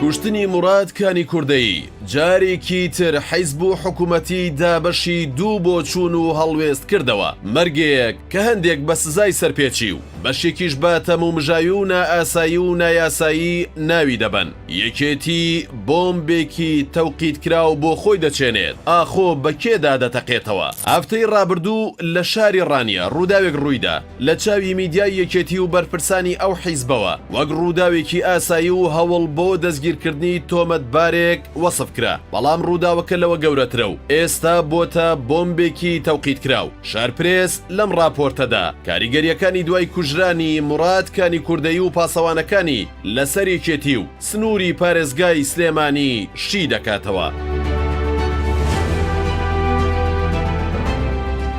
کوشتنی موراد کانی کوردەیی جارێکی تر حیزب و حکومەتی دابەشی دوو بۆچوون و هەڵوێست کردەوە، مەرگێک کە هەندێک بە سزای سەرپێچی و بەشێکیش بە تەمومژاوی و نائاسایی و نایاسایی ناوی دەبەن. یەکێتی بۆمبێکی تەوقیتکراو بۆ خۆی دەچێنێت، ئاخۆ بە کێدا دەتەقێتەوە؟ هەفتەی ڕابردوو لە شاری ڕانیە ڕووداوێک ڕوویدا، لە چاوی میدیای یەکێتی و بەرپرسانی ئەو حیزبەوە وەک ڕووداوێکی ئاسایی و هەوڵ بۆ دەستگیرکردنی تۆمەتبارێک وەسف کرا، بەڵام ڕووداوەکە لەوە گەورەترە و ئێستا بۆتە بۆمبێکی تەوقیتکراو. شارپرێس لەم ڕاپۆرتەدا کاریگەرییەکانی دوای کوژرانی موراد کانی کوردەیی و پاسەوانەکانی لەسەر یەکێتی و سنووری پارێزگای سلێمانی شی دەکاتەوە.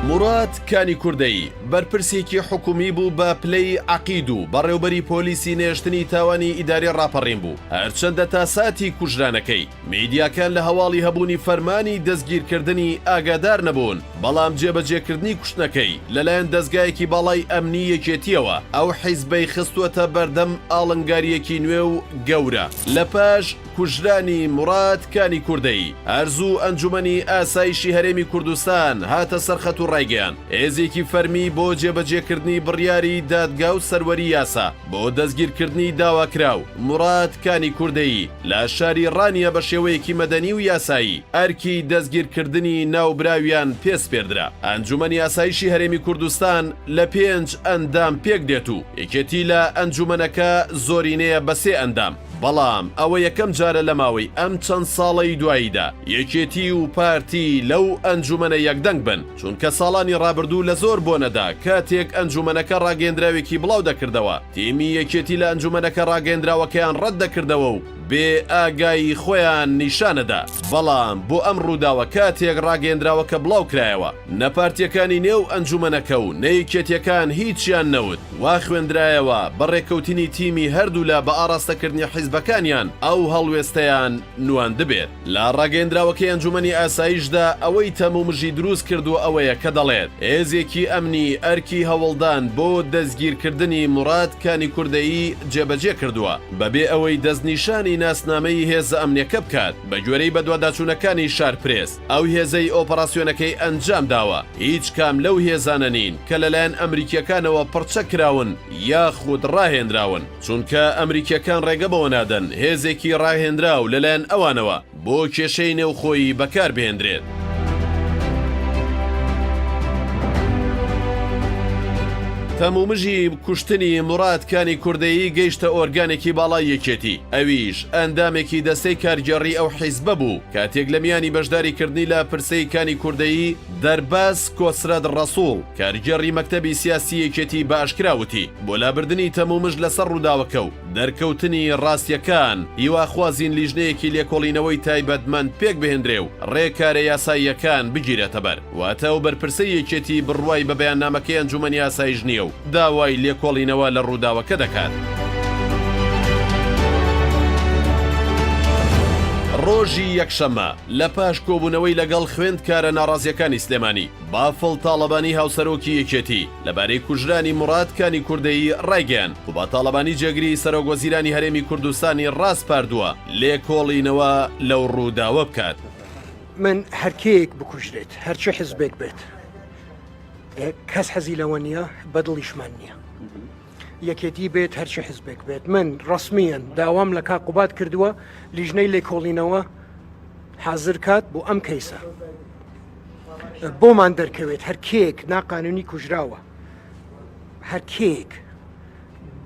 موراد کانی کوردەیی، بەرپرسێکی حکومی بوو بە پلەی عەقید و بەڕێوبەری پۆلیسی نێشتنی تاوانی ئیداری ڕاپەڕین بوو، هەرچەندە تا ساتی کوژرانەکەی، میدیاکان لە هەواڵی هەبوونی فەرمانی دەستگیرکردنی ئاگادار نەبوون، بەڵام جێبەجێکردنی کوشتنەکەی لەلایەن دەزگایەکی باڵای ئەمنی یەکێتییەوە ئەو حیزبەی خستووەتە بەردەم ئاڵنگارییەکی نوێ و گەورە. لە پاش کوژرانی موراد کانی کوردەیی، هەر زوو ئەنجومەنی ئاسایشی هەرێمی کوردستان هاتە سەر خەت و ڕایگەیاند، هێزێکی فەرمی بۆ جێبەجێکردنی بڕیاری دادگا و سەروەری یاسا بۆ دەستگیرکردنی داواکراو موراد کانی کوردەیی لە شاری ڕانیە بە شێوەیەکی مەدەنی و یاسایی ئەرکی دەستگیرکردنی ناوبراویان پێ سپێردرا. ئەنجومەنی ئاسایشی هەرێمی کوردستان لە پێنج ئەندام پێکدێت و یەکێتی لە ئەنجومەنەکە زۆرینەیە بە سێ ئەندام، بەڵام ئەوە یەکەم جارە لە ماوەی ئەم چەند ساڵەی دواییدا یەکێتی و پارتی لەو ئەنجومەنە یەکدەنگ بن، چونکە ساڵانی ڕابردوو لە زۆر بۆنەدا کاتێک ئەنجومەنەکە ڕاگەیەندراوێکی بڵاو دەکردەوە تیمی یەکێتی لە ئەنجومەنەکە ڕاگەیەندراوەکەیان ڕەت دەکردەوە و بێ ئاگایی خۆیان نیشانەدا، بەڵام بۆ ئەم ڕووداوە کاتێک ڕاگەیەندراوەکە بڵاو کرایەوە نە پارتیەکانی نێو ئەنجومەنەکە و نە یەکێتیەکان هیچیان نەوت، وا خوێندرایەوە بە ڕێککەوتنی تیمی هەردوولا بە ئاڕاستەکردنی حیزبەکانیان ئەو هەڵوێستەیان نواندبێت. لە ڕاگەیەندراوەکەی ئەنجومەنی ئاسایشدا ئەوەی تەمومژی دروست کردووە ئەوەیە کە دەڵێت، هێزێکی ئەمنی ئەرکی هەوڵدان بۆ دەستگیرکردنی موراد کانی کوردەیی جێبەجێ کردووە، بەبێ ئەوەی دەستنیشانی ناسنامەی هێزە ئەمنیەکە بکات، بەگوێرەی بەدواداچوونەکانی شارپرێس، ئەو هێزەی ئۆپەراسیۆنەکەی ئەنجامداوە هیچ کام لەو هێزانە نین کە لەلایەن ئەمریکییەکانەوە پڕچەک کراون یاخود ڕاهێنراون. چونکە ئەمریکییەکان ڕێگە بەوە نادەن هێزێکی ڕاهێنراو لەلایەن ئەوانەوە بۆ کێشەی نێوخۆیی بەکار بهێندرێت. تەمومژی کوشتنی موراد کانی کوردەیی گەیشتە ئۆرگانێکی باڵای یەکێتی، ئەویش ئەندامێکی دەستەی کارگێڕی ئەو حیزبە بوو، کاتێک لە میانی بەشداریکردنی لە پرسەی کانی کوردەیی، دەرباز کۆسرەت ڕەسوڵ، کارگێڕی مەکتەبی سیاسی یەکێتی بە ئاشکرا وتی، بۆ لابردنی تەمومژ لەسەر ڕووداوەکە و دەرکەوتنی ڕاستییەکان، هیواخوازین لیژنەیەکی لێکۆڵینەوەی تایبەتمەند پێکبهێندرێ و ڕێکارە یاساییەکان بگیرێتەبەر. واتە ئەو بەرپرسەی یەکێتی بڕوای بە بەیاننامەکەی ئەنجومەنی ئاسایش نییە و داوای لێکۆڵینەوە لە ڕووداوەکە دەکات. ڕۆژی یەکشەممە، لە پاش کۆبوونەوەی لەگەڵ خوێندکارە ناڕازییەکانی سلێمانی، بافڵ تاڵەبانی هاوسەرۆکی یەکێتی، لەبارەی کوژرانی موراد کانی کوردەیی ڕایگەیاند، قوباد تاڵەبانی جێگری سەرۆکوەزیرانی هەرێمی کوردستانی ڕاسپاردووە لێکۆڵینەوە لەو ڕووداوە بکات. من هەرکێیەک بکوژرێت هەرچی حزبێک بێت کەس حەزی لەوە نییە بەدڵیشمان نییە یەکێتی بێت هەرچی حزبێک بێت من ڕسمیەن داوام لە کاقوبات کردووە لیژنەی لێکۆڵینەوە حاضر کات بۆ ئەم کەیسە بۆمان دەرکەوێت هەرکێک ناقانونی کوژراوە هەرکێک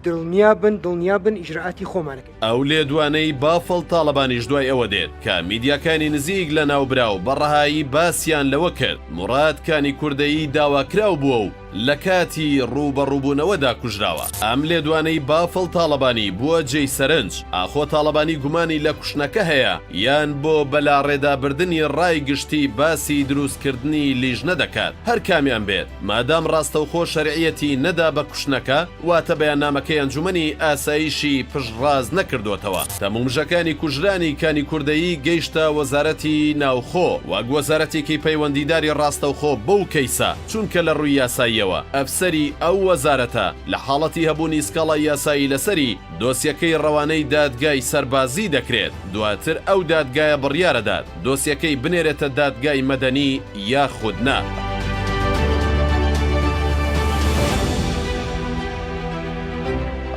دڵنیابن دڵنیابن ئیجرائاتی خۆمانەکەین. ئەو لێدوانەی بافڵ تاڵەبانیش دوای ئەوە دێت کە میدیاکانی نزیک لە ناوبراو بە ڕەهایی باسیان لەوە کرد موراد کانی کوردەیی داواکراو بووە و لە کاتی ڕووبەڕووبوونەوەدا کوژراوە. ئەم لێدوانەی بافڵ تاڵەبانی بووە جێی سەرنج، ئاخۆ تاڵەبانی گومانی لە کوشتنەکە هەیە یان بۆ بەلاڕێدابردنی ڕای گشتی باسی دروستکردنی لیژنە دەکات؟ هەر کامیان بێت، مادام ڕاستەوخۆ شەرعیەتی نەدا بە کوشتنەکە، واتە بەیاننامەکەی ئەنجومەنی ئاسایشی پشتڕاست نەکردۆتەوە. تەمومژەکانی کوژرانی کانی کوردەیی گەیشتە وەزارەتی ناوخۆ وەک وەزارەتێکی پەیوەندیداری ڕاستەوخۆ بەو کەیسە، چونکە لە ڕووی یاساییەوە. یاساییەوە ئەفسەری ئەو وەزارەتە لە حاڵەتی هەبوونی سکاڵای یاسایی لەسەری، دۆسیەکەی ڕەوانەی دادگای سەربازی دەکرێت، دواتر ئەو دادگایە بڕیارەدات دۆسیەکەی بنێرێتە دادگای مەدەنی یاخود نا.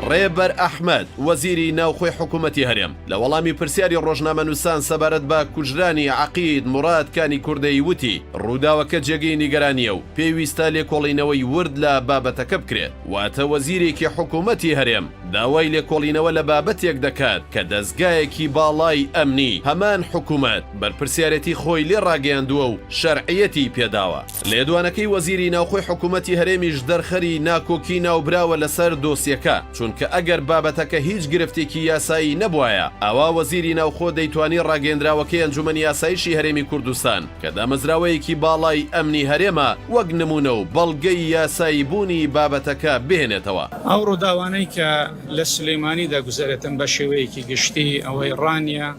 ڕێبەر ئەحمەد، وەزیری ناوخۆی حکومەتی هەرێم، لە وەڵامی پرسیاری ڕۆژنامەنووسان سەبارەت بە کوژرانی عەقید موراد کانی کوردەیی وتی، ڕووداوەکە جێگەی نیگەرانییە و پێویستە لێکۆڵینەوەی ورد لە بابەتەکە بکرێت. واتە وەزیرێکی حکومەتی هەرێم داوای لێکۆڵینەوە لە بابەتێک دەکات کە دەزگایەکی باڵای ئەمنی هەمان حکومەت بەرپرسیارێتی خۆی لێ ڕاگەیاندووە و شەرعیەتی پێداوە. لێدوانەکەی وەزیری ناوخۆی حکومەتی هەرێمیش دەرخەری ناکۆکی ناوبراوە لەسەر دۆسیەکە، چونکە ئەگەر بابەتەکە هیچ گرفتێکی یاسایی نەبوایە ئەوا وەزیری ناوخۆ دەیتوانی ڕاگەیەندراوەکەی ئەنجومەنی ئاسایشی هەرێمی کوردستان کە دامەزراوەیەکی باڵای ئەمنی هەرێمە وەک نمونە و بەڵگەی یاسایی بوونی بابەتەکە بهێنێتەوە. ئەو ڕووداوانەی کە لە سولەیمانی دەگوزەرێتن بە شێوەیەکی گشتی ئەوەی ڕانیە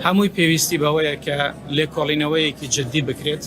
هەمووی پێویستی بەوەیە کە لێکۆڵینەوەیەکی جدی بکرێت.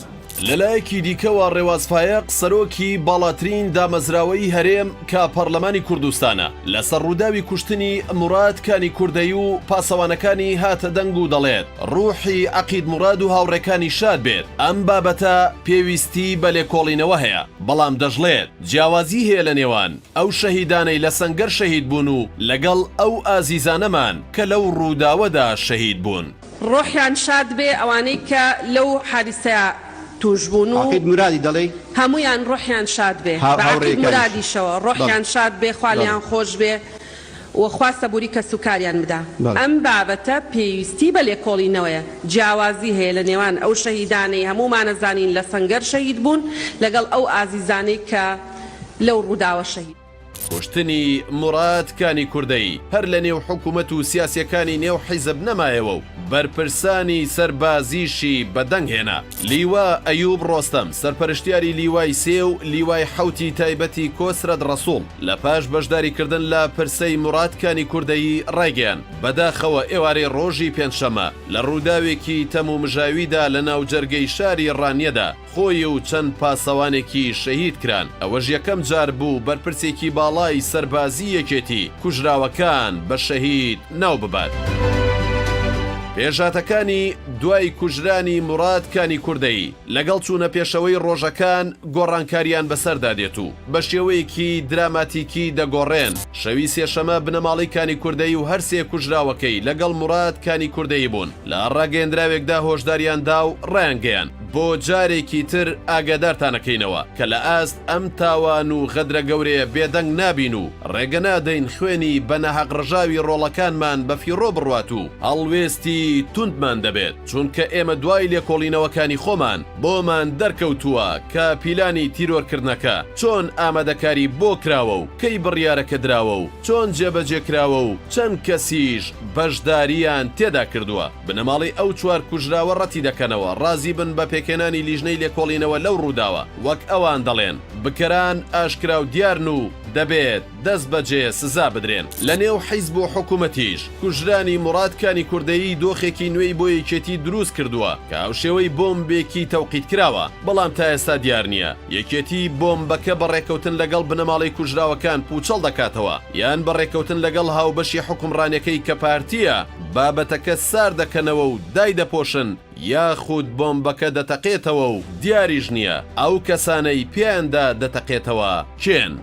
لەلایەکی دیکەوە ڕێواز فایەق سەرۆکی باڵاترین دامەزراوەی هەرێم کە پەڕلەمانی کوردستانە لەسەر ڕووداوی کوشتنی موراد کانی کوردەی و پاسەوانەکانی هاتە دەنگ و دەڵێت ڕوحی عەقید موراد و هاوڕێکانی شاد بێت ئەم بابەتە پێویستی بە لێکۆڵینەوە هەیە بەڵام دەشڵێت جیاوازی هەیە لە نێوان ئەو شەهیدانەی لە سەنگەر شەهید بوون و لەگەڵ ئەو ئازیزانەمان کە لەو ڕووداوەدا شەهید بوون. ڕۆحیان شاد بێ ئەوانەی کە لەو حادیسەیە توش بوون و عەقید مورادی دەڵێی؟ هەموویان ڕۆحیان شاد بێ بە عەقید هاوڕێیەکانیش مورادیشەوە بەڵێ ڕۆحیان شاد بێ خوا بەڵێ. لێیان خۆش بێ و خوا سەبوری کەس و کاریان بدا بەڵێ. ئەم بابەتە پێویستی بە لێکۆڵینەوەیە جیاوازی هەیە لە نێوان ئەو شەهیدانەی هەموومان ئەزانین لە سەنگەر شەهید بوون لەگەڵ ئەو ئازیزانەی کە لەو ڕووداوە شەهید. کوشتنی موراد کانی کوردەیی هەر لە نێو حکومەت و سیاسیەکانی نێو حیزب نەمایەوە و بەرپرسانی سەربازیشی بە دەنگ هێنا. لیوا ئەیوب ڕۆستەم سەرپەرشتیاری لیوای سێ و لیوای حەوتی تایبەتی کۆسرەت ڕەسوڵ لە پاش بەشداری کردن لە پرسەی موراد کانی کوردەیی ڕایگەیاند، بەداخەوە ئێوارەی ڕۆژی پێنجشەممە لە ڕووداوێکی تەمومژاویدا لە ناوجەرگەی شاری ڕانیەدا خۆی و چەند پاسەوانێکی شەهید کران، ئەوەش یەکەم جار بوو بەرپرسێکی باڵای سەربازی یەکێتی کوژراوەکان بە شەهید ناو ببات. پێشهاتەکانی دوای کوژرانی موراد کانی کوردەیی لەگەڵ چوونە پێشەوەی ڕۆژەکان گۆڕانکاریان بەسەردا دێت و بە شێوەیەکی دراماتیکی دەگۆڕێن، شەوی سێشەمە بنەماڵەی کانی کوردەیی و هەرسێ کوژراوەکەی لەگەڵ موراد کانی کوردەیی بوون، لە ڕاگەیەندراوێکدا هۆشداریان دا و ڕایانگەیاند، بۆ جارێکی تر ئاگادارتانەکەینەوە کە لە ئاست ئەم تاوان و غەدرە گەورەیە بێدەنگ نابین و ڕێگە نادەین خوێنی بە ناهەق ڕژاوی ڕۆڵەکانمان بە فیڕۆ بڕوات و هەڵوێستی توندمان دەبێت چونکە ئێمە دوای لێکۆڵینەوەکانی خۆمان بۆمان دەرکەوتووە کە پیلانی تیرۆرکردنەکە چۆن ئامادەکاری بۆ کراوە و کەی بڕیارەکە دراوە و چۆن جێبەجێ کراوە و چەند کەسیش بەشدارییان تێدا کردووە. بنەماڵەی ئەو چوار کوژراوە ڕەتیدەکەنەوە ڕازی بن بە پێکهێنانی لیژنەی لێکۆڵینەوە لەو ڕووداوە، وەک ئەوان دەڵێن بکەران ئاشکرا و دیارن و دەبێت دەستبەجێ سزا بدرێن. لە نێو حیزب و حکومەتیش کوژرانی موراد کانی کوردەیی دۆخێکی نوێی بۆ یەکێتی دروست کردووە کە هاوشێوەی بۆمبێکی تەوقیتکراوە، بەڵام تا ئێستا دیار نییە یەکێتی بۆمبەکە بە ڕێکەوتن لەگەڵ بنەماڵەی کوژراوەکان پووچەڵ دەکاتەوە یان بە ڕێکەوتن لەگەڵ هاوبەشی حوکمڕانیەکەی کە پارتییە بابەتەکە سارد دەکەنەوە و دایدەپۆشن یاخود بۆمبەکە دەتەقێتەوە و دیاریش نییە ئەو کەسانەی پێیاندا دەتەقێتەوە کێن.